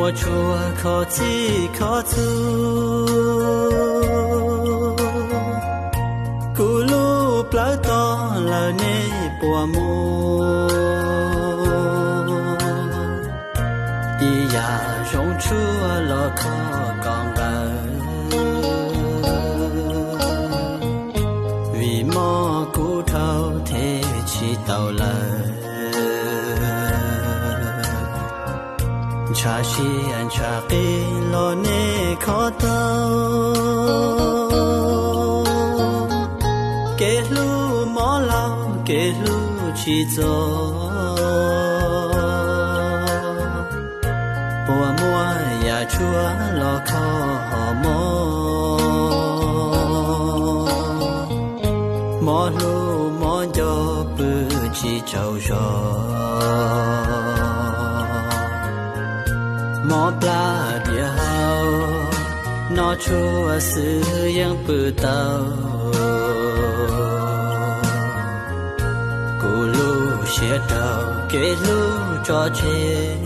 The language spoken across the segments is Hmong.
Tshua kho txhij kho txhua, kuv lub plawv tog lawm nej puas muaj ib yam zoo tshuaj los kho kom nqaws, vim mob kuv dhau thiaj tsis tau lawm. Ntshav siab ntshav qis los nej kho tau, kev hlub mob laug kev hlub tsis txog, puas muaj yam tshuaj los kho hom mob. Mob hlub mob nco pw tsis tsaug zog, mob plab diav hau, noj tshuaj xwb yeej pw tau. Kuv lub siab rau kev hlub tso tseg,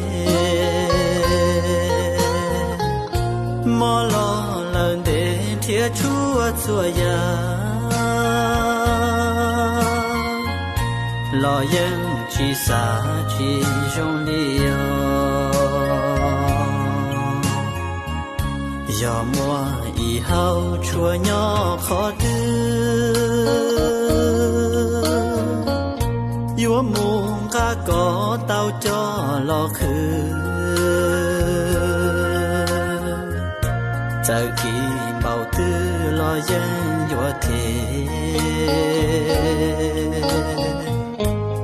mob los lawm ntev nrhiav tshuaj txhua yam los yeej tsis xav tsis zoo li os. Yog muaj ib hauv tshuaj nyob qhov twg, yuav mus nqa kom tau coj los qhwv. Txawm kis npaum twg los yeej yuav them,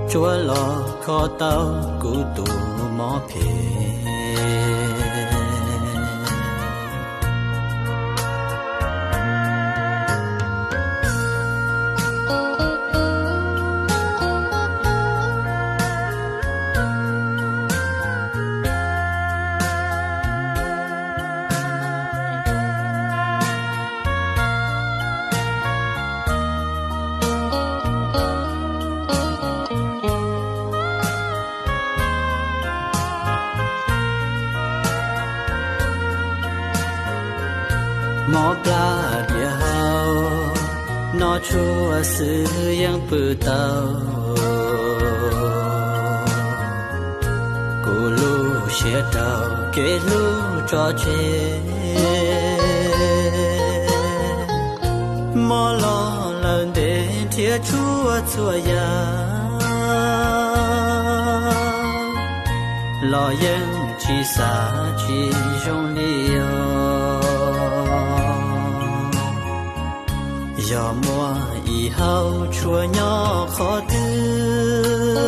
tsuav los kho tau kuv tus mob phem. Mob plab diav hau, noj tshuaj xwb yeej pw tau. Kuv lub siab rau kev hlub tso tseg, mob los lawm ntev nrhiav tshuaj txhua yam los yeej tsis xav tsis zoo li os. Yog muaj ib hauv tshuaj nyob qhov twg,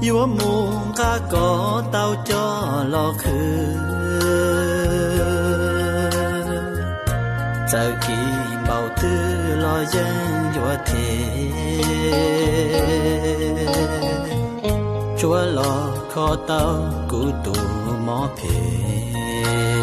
yuav mus nqa kom tau coj los qhwv. Txawm kis npaum twg los yeej yuav them, tsuav los kho tau kuv tus mob phem.